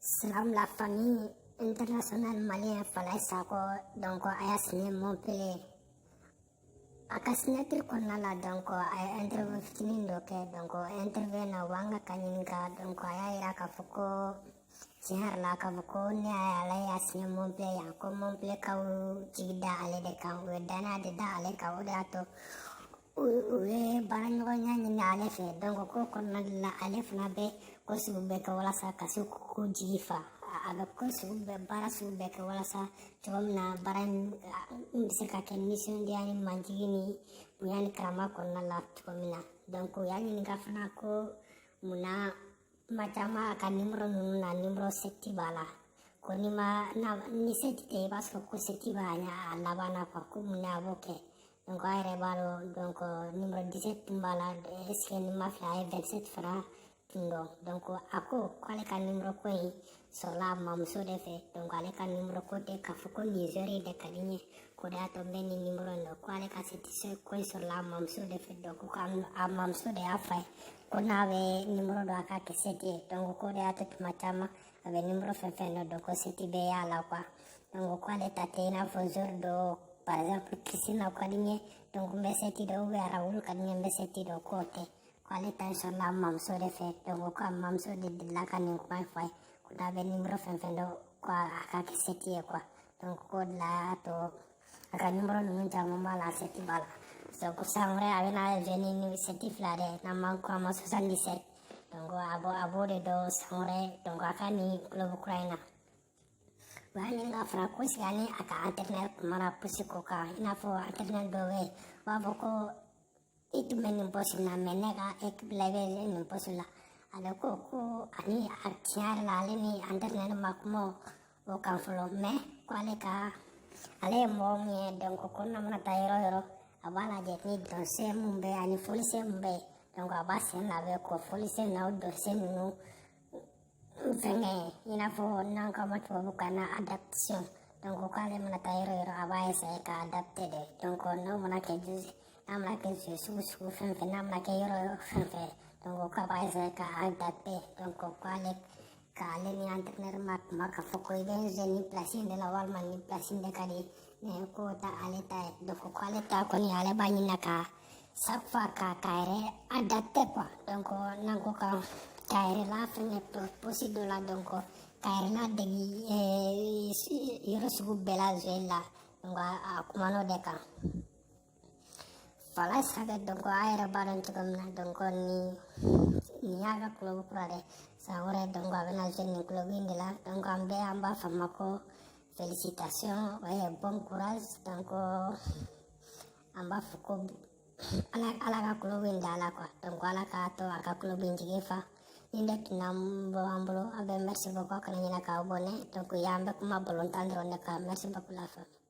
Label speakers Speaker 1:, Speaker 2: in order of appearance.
Speaker 1: Salam la famille internationale malien Falaye Sacko, donc a y'a signé Montpellier. A ka signature kɔnɔna la, donc a ye interview fitinin dɔ kɛ. Donc interview na, u b'an ka ɲininka. Donc a y'a yira k'a fɔ ko tiɲɛ yɛrɛ la, k'a fɔ ko ne y'a ale y'a signé Montpellier yan, ko Montpellier kaw jigi da ale de kan, u ye danaya de da ale kan, o de y'a to u ye baaraɲɔgɔnya ɲini ale fɛ. Donc ko kɔnɔna de la, ale fana bɛ ko sugu bɛɛ kɛ walasa ka se k'u jigi fa. A bɛ ko sugu bɛɛ, baara sugu bɛɛ kɛ walasa cogo min na baara in bɛ se ka kɛ nisɔndiya ni majigi ni bonya ni karama kɔnɔna la cogo min na. Donc u y'a ɲininka fana ko munna kuma caman a ka numéro ninnu na, numéro 7 b'a la, ko ni ma ni 7 tɛ, i b'a sɔrɔ ko 7 b'a a laban na quoi, ko munna a b'o kɛ. Donc a yɛrɛ b'a dɔn, donc numéro 17 tun b'a la, est ce que ni ma fili, a ye 27 fana tun dɔn. Donc a ko k'ale ka numéro ko in sɔrɔla a mamuso de fɛ. Donc ale ka numéro ko tɛ k'a fɔ ko nin joueur de ka di n ye, ko de y'a to n bɛ nin numéro in dɔn, ko ale ka 7 ko in sɔrɔla a mamuso de fɛ. Donc ko a mamuso de y'a f'a ye ko n'a bɛ numéro dɔn, a ka kɛ 7 ye. Donc ko de y'a to tuma caman a bɛ numéro fɛn fɛn dɔn, donc ko 7 bɛ y'a la quoi. Donc ko ale ta tɛ i n'a fɔ joueur dɔ, par exemple Kristina ka di n ye, donc n bɛ 7 dɔn, ou bien Raoul ka di n ye, n bɛ 7 dɔn, k'o tɛ, ko ale ta sɔrɔla a mamuso de fɛ. Donc ko a mamuso de delila ka nin kuma in fɔ a ye ko n'a bɛ numéro fɛn fɛn dɔn, ko a ka kɛ 7 ye quoi. Donc k'o de la y'a to a ka numéro ninnu caman b'a la, 7 b'a la. Donc san wɛrɛ a bɛna jouer ni 7 fila de, n'an m'an ko a ma 77. Donc a b'o de dɔn san wɛrɛ. Donc a ka nin club kura in na, u y'a ɲininka fana ko sigi ani a ka entraîneur kumana poste ko kan, i n'a fɔ entraîneur dɔw bɛ yen, u b'a fɔ ko i tun bɛ nin poste na, mais ne ka équipe la, i bɛ nin poste la. Ale ko ko ani a tiɲɛ yɛrɛ la, ale ni entraîneur ma kuma o kan fɔlɔ, mais ko ale ka ale ye mɔgɔ min ye, donc ko n'a mana taa yɔrɔ o yɔrɔ, a b'a lajɛ ni dɔnsen mun bɛ yen ani fɔlisen mun bɛ yen. Donc a b'a sen labɛn k'o fɔlisen n'o dɔnsen ninnu fɛngɛ, i n'a fɔ n'an k'a ma tubabukan na adaptation. Donc k'ale mana taa yɔrɔ o yɔrɔ, a b'a essayer ka adapter de. Donc n'o mana kɛ, n'a mana kɛ sugu sugu fɛn fɛn, n'a mana kɛ yɔrɔ fɛn fɛn, donc k'a b'a essayer ka adapter. Donc k'ale k'ale ni entraîneur ma kuma k'a fɔ ko i bɛ n jouer nin place in de la walima nin place in de ka di ne, k'o ta ale ta ye. Donc k'ale ta kɔni, ale b'a ɲini ka chaque fois ka yɛrɛ adapter quoi. Donc n'an ko ka k'a yɛrɛ la fɛngɛ poste dɔ la, donc k'a yɛrɛ ladegi yɔrɔ sugu bɛɛ la jouer la. Donc a kumana o de kan Falaye Sacko. Donc a yɛrɛ b'a dɔn cogo min na, donc nin y'a ka club kura de san wɛrɛ, donc a bɛna jouer nin club in de la. Donc an bɛɛ an b'a fɔ a ma ko félicitations et bon courage. Donc an b'a fɔ ko ala ala ka club in da la quoi. Donc ala k'a to a ka club in jigi fa. Nin de tun b'an bolo. A bɛ merci beaucoup, a kana ɲinɛ k'aw abonner. Donc y'an bɛ kuma balontan dɔrɔn de kan. Merci beaucoup la famille.